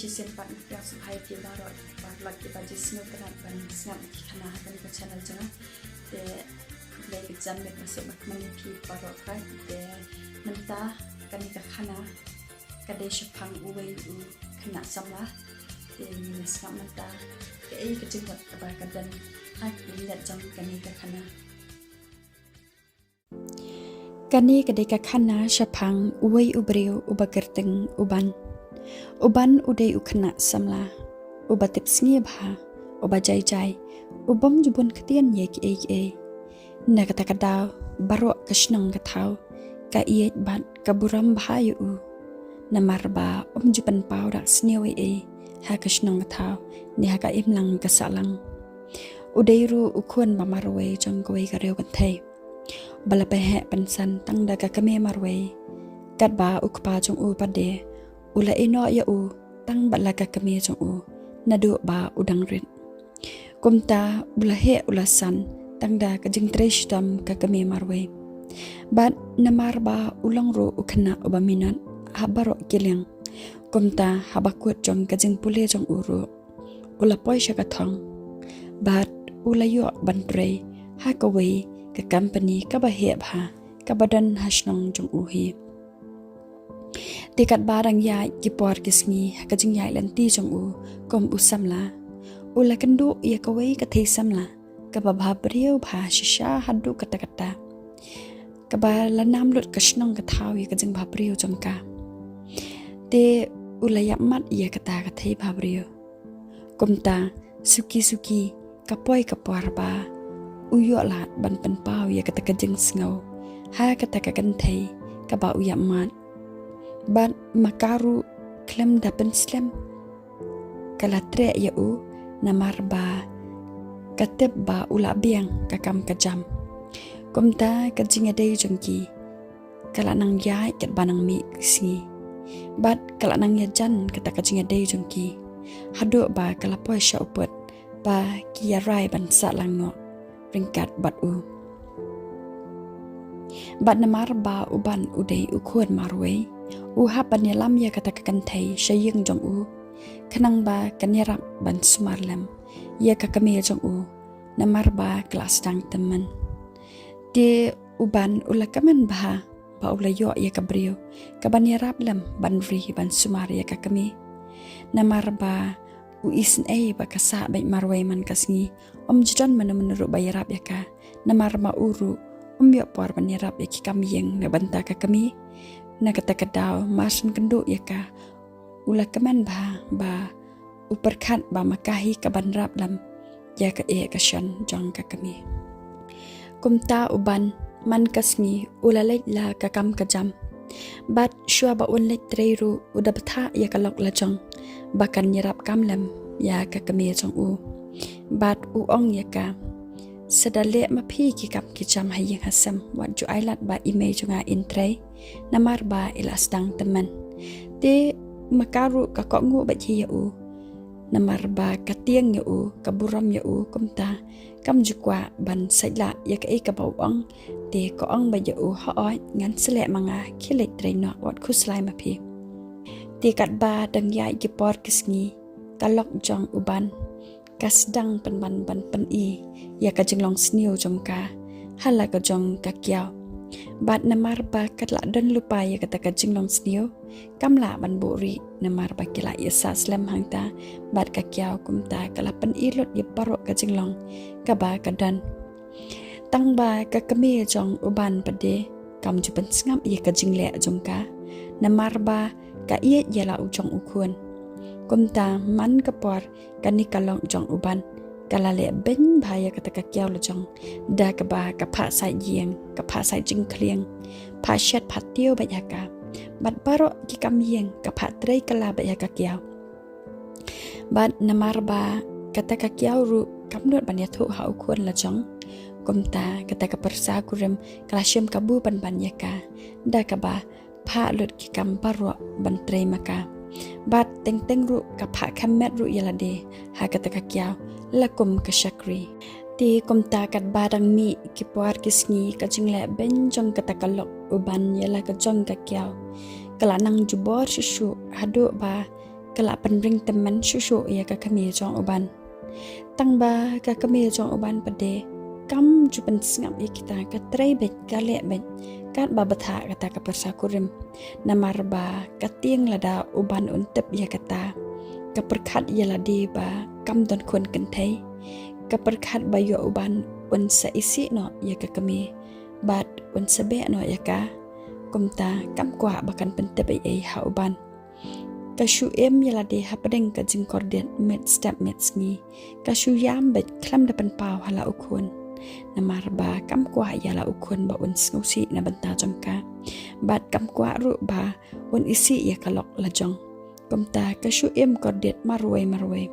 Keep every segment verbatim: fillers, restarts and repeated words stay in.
Shisien pat nga kyrpad sngewbha ïa phi baroh, baroh kiba ju sngewtynnat ban sngap ïa ki khana ha kane ka channel jong nga. Te khublei ka jan miet, nga sngewbha ban ïa phi baroh pat. Te mynta kane ka khana ka dei shaphang uwei u khynnah samla. Te ngin ïa sngap mynta kaei ka jingmut kaba ka don ha ka lyndet jong kane ka khana. Kane ka dei ka khana shaphang uwei u briew uba kyrteng u Ban. U Ban u dei u khynnah samla uba tip sngi bha, uba jai jai, u bym ju bun ktien ïa kiei kiei. Na kata ka daw baroh ka shnong ka thaw ka ïeit bad ka burom bha ïa u, namar ba um ju pynpaw dak sniew ei ei ha ka shnong ka thaw ne ha ka imlang ka sahlang. U dei ruh u khun ba marwei jong kawei ka riewkynthei ba la pynheh pynsan tang da ka kmie marwei. Katba u kpa jong u pat de u la ïehnoh ïa u tang bad la ka kmie jong u naduh ba u dang rit. Kumta u la heh u la san tang da ka jingtrei shitom ka kmie marwei. Bad namar ba u long ruh u khynnah uba minot ha baroh ki liang, kumta haba kut jong ka jingpule jong u ruh u la poi sha ka thong bad u la ïoh ban trei ha kawei ka company kaba heh bha kaba don ha shnong jong u hi. Te katba dang ïaid ki por ki sngi ha ka jingïaid lynti jong u kum u samla, u la kynduh ïa kawei ka thei samla kaba bhabriew bha shisha haduh katta katta, kaba la nam lut ka shnong ka thaw ïa ka jingbhabriew jong ka. Te u la ïapmat ïa kata ka thei bhabriew. Kumta suki suki ka poi ka por ba u ïoh lad ban pynpaw ïa kata ka jingsngew ha kata ka kynthei kaba u ïapmat. Bad ma ka ruh khlem da pynslem ka la treh ïa u, namar ba ka tip ba u la biang ka kam ka jam. Kumta ka jingïadei jong ki ka la nang ïaid katba nang mih ki sngi. Bad ka la nang ïajan kata ka jingïadei jong ki haduh ba ka la poi sha u pud ba ki ïarai ban sah lang noh ryngkat bad u. Bad namar ba u Ban u dei u khun marwei, u hap ban ïalam ïa kata ka kynthei sha ïing jong u khnang ba kan ïarap ban sumar lem ïa ka kmie jong u, namar ba ka la sdang tymmen. Te u Ban u la kmen bha ba u la ïoh ïa ka briew kaban ïarap lem ban ri ban sumar ïa ka kmie. Namar ba u isynei ba ka sah beit marwei man ka sngi, um ju don mano mano ruh ba ïarap ïa ka, namar ma u ruh um ïoh por ban ïarap ïa ki kam ïing na bynta ka kmie. Na kata ka daw mar shen kynduh ïa ka u la kmen bha ba u pyrkhat ba ma ka hi kaban rap lem ïa ka eh ka shan jong ka kmie. Kumta u Ban man ka sngi u la leit la ka kam ka jam. Bad shuwa ba un leit trei ruh u da bthah ïa ka lok la jong ba kan ïarap kam lem ïa ka kmie jong u. Bad u ong ïa ka, sa da leh ma phi ki kam ki jam ha ïing ha sem, wat ju ai lad ba i mei jong nga in trei, namar ba i la sdang tymmen. Te ma ka ruh ka kohnguh beit hi ïa u, namar ba ka tieng ïa u, ka burom ïa u, kumta kam ju kwah ban sait lah ïa kaei kaba u ong. Te ka ong beit ïa u, hooid, ngan sa leh ma nga, khie leit trei noh, wat khuslai ma phi. Te katba dang ïaid ki por ki sngi, ka lok jong u Ban ka sdang pynban ban pyni ïa ka jinglong sniew jong ka ha la ka jong ka Kiaw. Bad namar ba ka la don lypa ïa kata ka jinglong sniew, kam lah ban buhrieh namar ba ki la ïasah slem hangta bad ka Kiaw, kumta ka la pyni lut ïa baroh ka jinglong kaba ka don. Tang ba ka kmie jong u Ban pat de kam ju pynsngap ïa ka jingleh jong ka, namar ba ka ïeit ïa la u jong u khun. Kumta man ka por kane ka lok jong u Ban ka la leh beiñ bha ïa kata ka Kiaw la jong, da kaba ka phah sait ïing, ka phah sait jingkhlieng, phah shet phah tiew beit ha ka. Bad baroh ki kam ïing ka phah trei kylla beit ha ka Kiaw. Bad namar ba kata ka Kiaw ruh kam nud ban ïathuh ha u khun la jong, kumta kata ka pyrsa kurim ka la shim kabu pynban ïa ka, da kaba phah lut ki kam baroh ban trei ma ka. Bad teng teng ruh ka phah khem met ruh ïa lade ha kata ka Kiaw la kum ka shakri. Te kumta katba dang mih ki por ki sngi, ka jingleh beiñ jong kata ka lok u Ban ïa la ka jong ka Kiaw ka la nang jubor shuh shuh, haduh ba ka la pynring tymmen shuh shuh ïa ka kmie jong u Ban. Tang ba ka kmie jong u Ban pat de kam ju pynsngap ïa kita, ka trei beit, ka leh beit katba bthah kata ka pyrsa kurim. Namar ba ka tieng lada u Ban un tip ïa kata, ka pyrkhat ïa lade ba kam don khun kynthei, ka pyrkhat ba ïoh u Ban un sa isih noh ïa ka kmie bad un sa beh noh ïa ka. Kumta kam kwah ba kan pyntip ei ei ha u Ban. Ka shu im ïa lade hapdeng ka jingkordit miet step miet sngi. Ka shu ïam beit khlem da pynpaw ha la u khun. Namar ba kam kwah ïa la u khun ba un sngewsih na bynta jong ka. Bad kam kwah ruh ba un isih ïa ka lok la jong. Kumta ka shu im kordit marwei marwei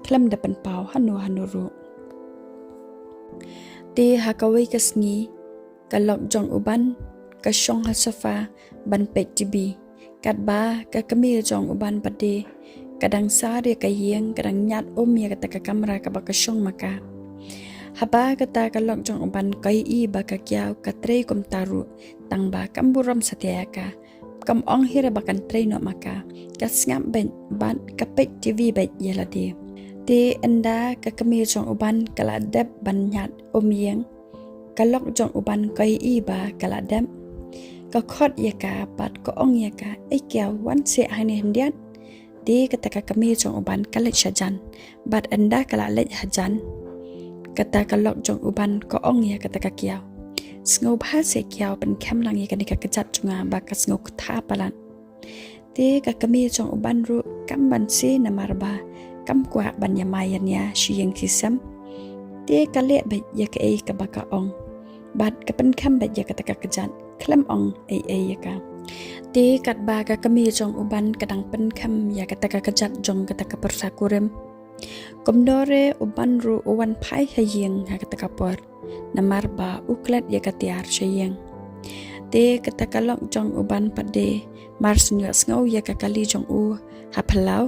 khlem da pynpaw hano hano ruh. Te ha kawei ka sngi, ka lok jong u Ban ka shong ha sofa ban peit T V. Katba ka kmie jong u Ban pat de ka dang sar ïa ka ïing, ka dang ñiad um ïa kata ka kamra kaba ka shong ma ka. Haba kata ka lok jong u Ban ka ïohi ba ka Kiaw ka trei kumta ruh, tang ba kam burom satia ïa ka. Kam ong hi re ba kan trei noh ma ka. Ka sngap beit bad ka peit T V beit ïa lade. Te ynda ka kmie jong u Ban ka la dep ban ñiad um ïing, ka lok jong u Ban ka ïohi ba ka la dep. Ka khot ïa ka bad ka ong ïa ka, "Ei Kiaw, wan seh hangne hyndiat." Te kata ka kmie jong u Ban ka leit sha jan. Bad ynda ka la leit ha jan, kata ka lok jong u Ban ka ong ïa kata ka Kiaw, "Sngewbha seh Kiaw, pynkhem lang ïa kane ka kjat jong nga ba ka sngew ktha palat." Te ka kmie jong u Ban ruh kam banse namar ba kam kwah ban ïamai ïania shi ïing shi sem. Te ka leh beit ïa kaei kaba ka ong bad ka pynkhem beit ïa kata ka kjat khlem ong ei ei ïa ka. Te katba ka kmie jong u Ban ka dang pynkhem ïa kata ka kjat jong kata ka pyrsa kurim, kumno re u Ban ruh u wan phai ha ïing ha kata ka por, namar ba u klet ïa ka tiar sha ïing. Te kata ka lok jong u Ban pat de mar shu ïohsngew ïa ka kali jong u ha phyllaw,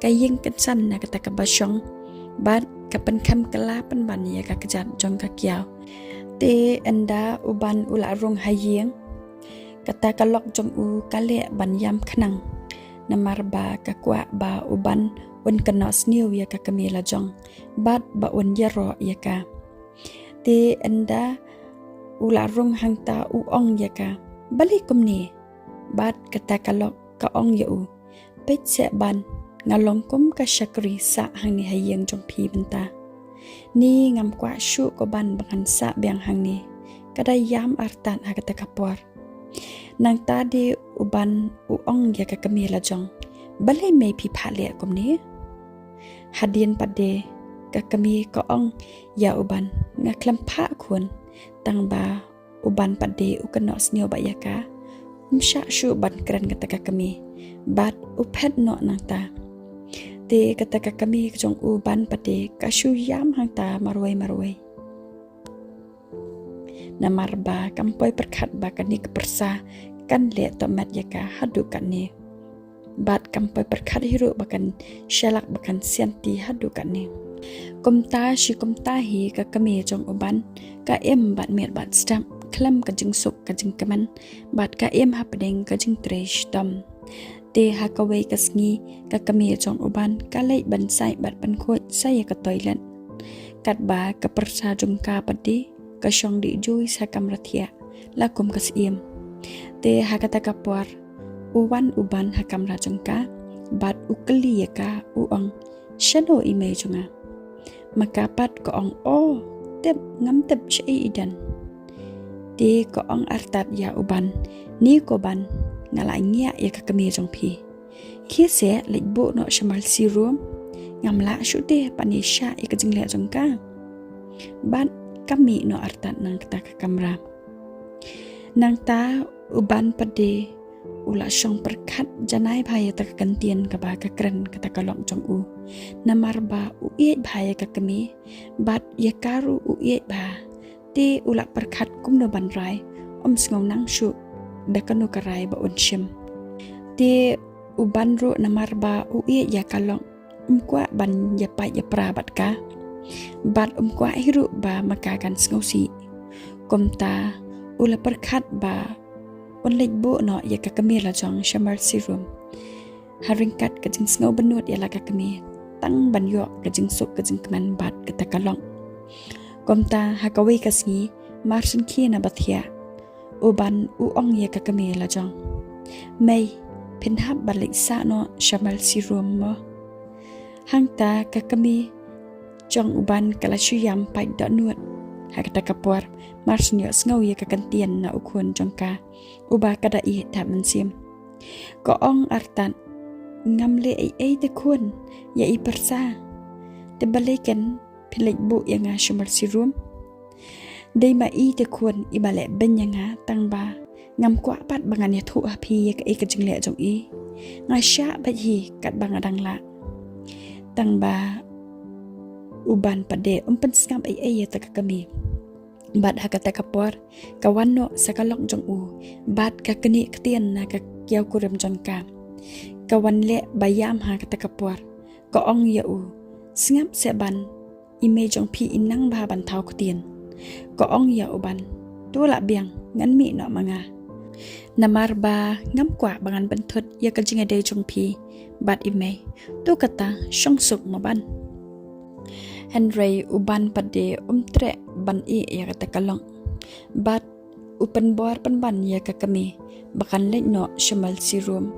ka ïeng kynsan na kata kaba shong bad ka pynkhem kylla pynban ïa ka kjat jong ka Kiaw. Te ynda u Ban u la rung ha ïing, kata ka lok jong u ka leh ban ïam khnang, namar ba ka kwah ba u Ban un kynnoh sniew ïa ka kmie la jong bad ba un ïaroh ïa ka. Te ynda u la rung hangta u ong ïa ka, "Balei kumne?" Bad kata ka lok ka ong ïa u, "Peit seh Ban, nga long kum ka shakri sah hangne ha ïing jong phi mynta. Ni ngam kwah shuh ko Ban ba ngan sah biang hangne, ka da ïam artat ha kata ka por." Nangta de u Ban u ong ïa ka kmie la jong, "Balei mei phi phah leh kumne?" Hadien pat de ka kmie ka ong ïa u Ban, "Nga khlem phah khun, tang ba u Ban pat de u kynnoh sniew bad ïa ka." Um shah shuh ban kren kata ka kmie bad u phet noh nangta. Te kata ka kmie ka jong u Ban pat de ka shu ïam hangta marwei marwei. Namar ba kam poi pyrkhat ba kane ka pyrsa kan leh tohmet ïa ka haduh katne. Bad kam poi pyrkhat hi ruh ba kan shalak ba kan sianti haduh katne. Kumta shi kumta hi ka kmie jong u Ban ka im bad miet bad step khlem ka jingsuk ka jingkmen bad ka im hapdeng ka jingtrei shitom. Te ha kawei ka sngi ka kmie jong u Ban ka leit ban sait bad ban khuid sa ïa ka toilet. Katba ka pyrsa jong ka pat de ka shong dih juh sa kamra thiah la kum ka siem. Te ha kata ka por u wan u Ban ha kamra jong ka bad u kylli ïa ka u ong, "Shano i mei jong nga?" Ma ka pat ka ong, "O, tip ngam tip shaei i don." Te ka ong artat ïa u Ban, "Ni ko Ban, nga la ngiah ïa ka kmie jong phi. Khie seh leit buh noh sha emergency room, ngam lah shuh te ban ïa shah ïa ka jingleh jong ka." Bad ka mih noh artat na kata ka kamra. Nangta u Ban pat de u la shong pyrkhat janai bha ïa kata ka kyntien kaba ka kren kata ka lok jong u. Namar ba u ïeit bha ïa ka kmie bad ïa ka ruh u ïeit bha. Te u la pyrkhat kumno ban rai, um sngew nang shuh da kano ka rai ba un shim. Te u Ban ruh namar ba u ïeit ïa ka lok, um kwah ban ïapait ïapra bad ka. Bad um kwah hi ruh ba ma ka kan sngewsih. Kumta u la pyrkhat ba un leit buh noh ïa ka kmie la jong sha emergency room. ha ryngkat ka jingsngew bynnud ïa la ka kmie, tang ban ïoh ka jingsuk ka jingkmen bad kata ka lok. Kumta ha kawei ka sngi, mar shen khie na ba thiah, u Ban u ong ïa ka kmie la jong, "Mei, phin hap ban leit sah noh sha Malsirum mo." Hangta ka kmie jong u Ban ka la shu ïam pait dohnud ha kata ka por, mar shen ïohsngew ïa ka kyntien na u khun jong ka, uba ka da ïeh thap mynsiem. Ka ong artat, "Ngam leh ei ei te khun, ïa i pyrsa. Te balei kan phi leit buh ïa nga sha Malsirum? Dei ma i te khun iba leh beiñ ïa nga, tang ba ngam kwah pat ba ngan ïathuh ha phi ïa kaei ka jingleh jong i. Nga shah beit hi katba nga dang lah." Tang ba u Ban pat de um pynsngap ei ei ïa ta ka kmie. Bad ha kata ka por, ka wan noh sa ka lok jong u, bad ka knieh ktien na ka kiaw kurim jong ka, ka wan leh ba ïam ha kata ka por. Ka ong ïa u, "Sngap seh Ban, i mei jong phi i nang bha ban thaw ktien." Ka ong ïa u Ban, "To lah biang, ngan mih noh ma nga. Namar ba ngam kwah ba ngan pynthut ïa ka jingïadei jong phi bad i mei. To kata, shong suk mo Ban." Hynrei u Ban pat de um treh ban ïeh ïa kata ka lok, bad u pynbor pynban ïa ka kmie ba kan leit noh sha Malsirum.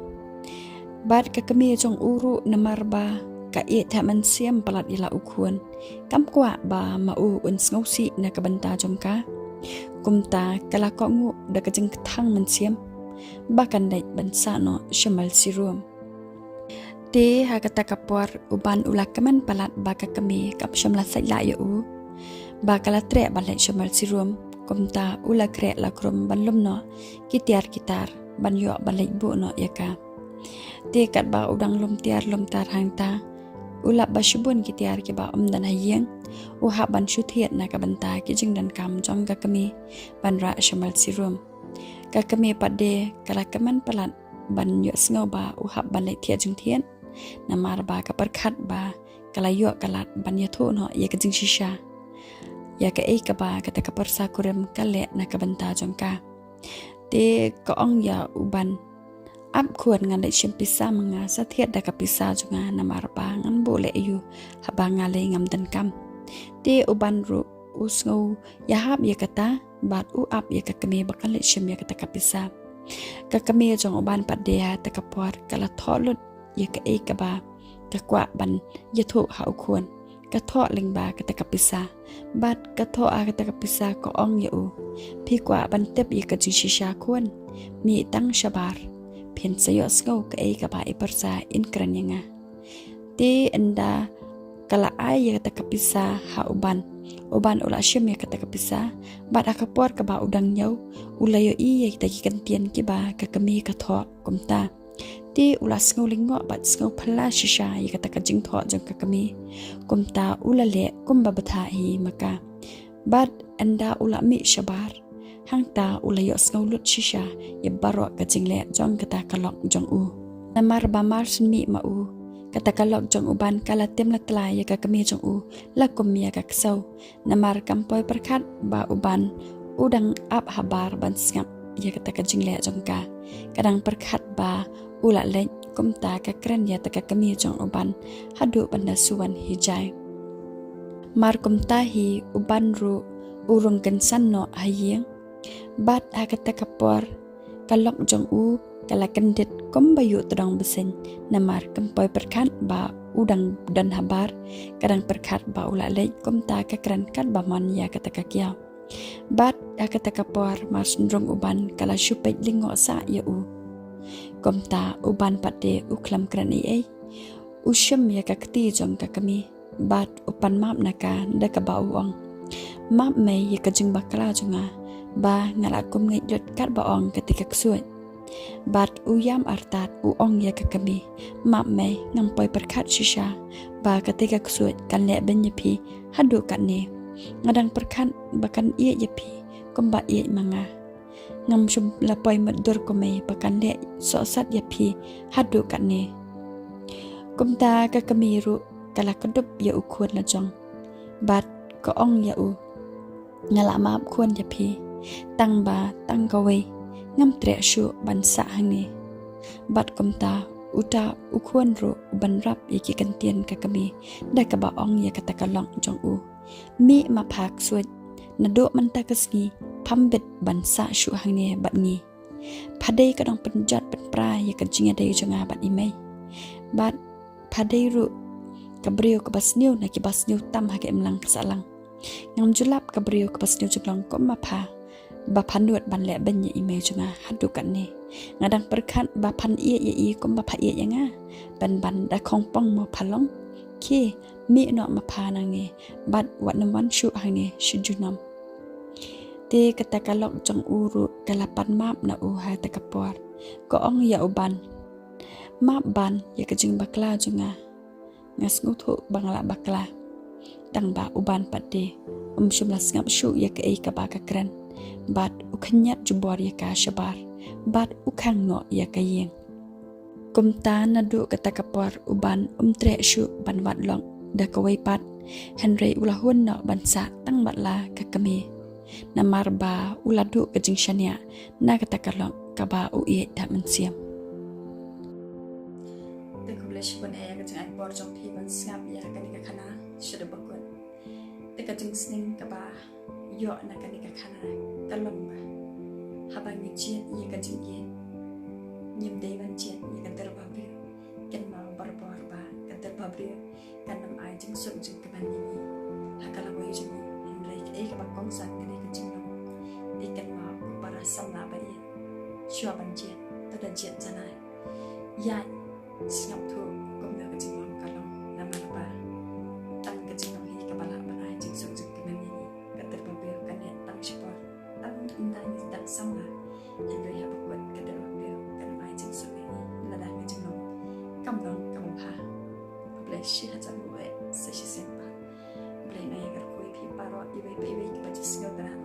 Bad ka kmie jong u ruh, namar ba ka ïeh thap mynsiem palat ïa la u khun, kam kwah ba ma u un sngewsih na ka bynta jong ka. Kumta ka la kohnguh da ka jingkthang mynsiem ba kan leit ban sah noh sha Malsirum. Te ha kata ka por u Ban u la kmen palat ba ka kmie kam shym la sait lah ïa u, ba ka la treh ban leit sha Malsirum. Kumta u la khreh la khrum ban lum noh ki tiar ki tar ban ïoh ban leit buh noh ïa ka. Te katba u dang lum tiar lum tar hangta, u lap ba shibun ki tiar kiba um don ha ïing, u hap ban shu thied na ka bynta ki jingdonkam jong ka kmie ban rah sha Malsirum. Ka kmie pat de ka la kmen palat ban ïohsngew ba u hap ban leit thiah jingthiah, namar ba ka pyrkhat ba ka la ïoh ka lad ban ïathuh noh ïa ka jingshisha ïa kaei kaba kata ka pyrsa kurim ka leh na ka bynta jong ka. Te ka ong ïa u Ban, "Ap khun, ngan leit shim pisa ma nga, sa thied da ka pisa jong nga, namar ba ngan buh leh aïu haba nga lei ngam donkam." Te u Ban ruh u sngew ïahap ïa kata, bad u ap ïa ka kmie ba kan leit shim ïa kata ka pisa. Ka kmie jong u Ban pat de ha kata ka por ka la thoh lut ïa kaei kaba ka kwah ban ïathuh ha u khun. Ka thoh lyngba kata ka pisa. Bad ka thoh ha kata ka pisa ka ong ïa u, "Phi kwah ban tip ïa ka jingshisha khun? Mih tang shabar, phin sa ïohsngew kaei kaba i pyrsa in kren ïa nga." Te ynda ka la ai ïa kata ka pisa ha u Ban, u Ban u la shim ïa kata ka pisa. Bad ha ka por kaba u dang ñiew, u la ïohi ïa kita ki kyntien kiba ka kmie ka thoh kumta. Te u la sngew lyngngoh bad sngew phylla shisha ïa kata ka jingthoh jong ka kmie. Kumta u la leh kumba bthah hi ma ka. Bad ynda u la mih shabar, hangta u la ïohsngew lut shisha ïa baroh ka jingleh jong kata ka lok jong u. Namar ba mar shen mih ma u, kata ka lok jong u Ban ka la tim la tla ïa ka kmie jong u la kum ïa ka ksew. Namar kam poi pyrkhat ba u Ban u dang ap habar ban sngap ïa kata ka jingleh jong ka. Ka dang pyrkhat ba u la leit, kumta ka kren ïa kata ka kmie jong u Ban haduh ban da suwan hi jai. Mar kumta hi u Ban ruh u rung kynsan noh ha ïing. Bad ha kata ka por ka lok jong u ka la kyndit kumba ïuh tdong bseiñ, namar kam poi pyrkhat ba u dang don habar, ka dang pyrkhat ba u la leit, kumta ka kren katba mon ïa kata ka kiaw. Bad ha kata ka por mar shen rung u Ban ka la shu peit lyngngoh sah ïa u. Kumta u Ban pat de u khlem kren ei ei. U shim ïa ka kti jong ka kmie bad u pan map na ka da kaba u ong, "Map mei ïa ka jingbakla jong nga, ba nga la kum ngeit lut katba ong kata ka ksuid." Bad u ïam artat u ong ïa ka kmie, "Map mei, ngam poi pyrkhat shisha ba kata ka ksuid kan leh beiñ ïa phi haduh katne. Nga dang pyrkhat ba kan ïeit ïa phi kumba ïeit ma nga. Ngam shym la poi mutdur kumei ba kan leh sohsat ïa phi haduh katne." Kumta ka kmie ruh ka la kdup ïa u khun la jong. Bad ka ong ïa u, "Nga la map khun ïa phi, tang ba tang kawei ngam treh shuh ban sah hangne." Bad kumta Uta u khun ruh u ban rap ïa ki kyntien ka kmie da kaba ong ïa kata ka lok jong u: Mih ma pha ksuid, naduh mynta ka sngi pham bit ban sah shuh hangne bad ngi. Pha dei ka nongpynjot pynpra ïa ka jingïadei jong nga bad i mei. Bad pha dei ruh ka briew kaba sniew na kiba sniew tam ha ka imlang ka sahlang. Ngam ju lap ka briew kaba sniew jinglong kum ma pha ba pha nud ban leh beiñ ïa i mei jong nga haduh katne. Nga dang pyrkhat ba phan ïeit ïa i kum ba pha ïeit ïa nga. Pynban da khongpong mo pha long. Khie, mih noh ma pha nangne bad wat nym wan shuh hangne shu junom. Te kata ka lok jong u ruh ka la pan map na u ha kata ka por. Ka ong ïa u Ban: Map Ban ïa ka jingbakla jong nga. Nga sngewthuh ba nga la bakla. Tang ba u Ban pat de um shym la sngap shuh ïa kaei kaba ka kren. Bad u khynñiat jubor ïa ka shabar bad u khang noh ïa ka ïing. Kumta naduh kata ka por u Ban um treh shuh ban wad lok da kawei pat. Hynrei u la hun noh ban sah tang bad la ka kmie. Namar ba u la duh ka jingshaniah na kata ka lok kaba u ïeit da mynsiem. Te khublei shibun eh ïa ka jingai por jong phi ban sngap ïa kane ka khana sha da bakut. Te ka jingsneng kaba ïoh na kane ka khana ka long ba haba ngi jied ïa ka jingïeit, ngim dei ban jied ïa ka der ba briew. Kynmaw barabor ba ka der ba briew kan ym ai jingsuk jingkmen ïa ngi ha ka lawei jong ngi. Hynrei kaei kaba kongsan ka dei ka jinglong. Te kynmaw ko para samla ba ïeit, shuwa ban jied to da jied janai. Ïaid sngap thuh kumno ka jinglong ka long, namar ba tang ka jinglong hi kaba lah ban ai jingsuk jingkmen ïa ngi. Ka der ba briew kan ïaid tang shipor, tang ynda ngi dang samla. Hynrei ha bakut ka der ba briew kan ym ai jingsuk ïa ngi lada ka jinglong kam long kaba bha. Khublei shi hajar nguh eh sa shisien pat. Khublei na ïa ka rkhoi phi baroh iwei pa iwei kiba ju sngewtynnat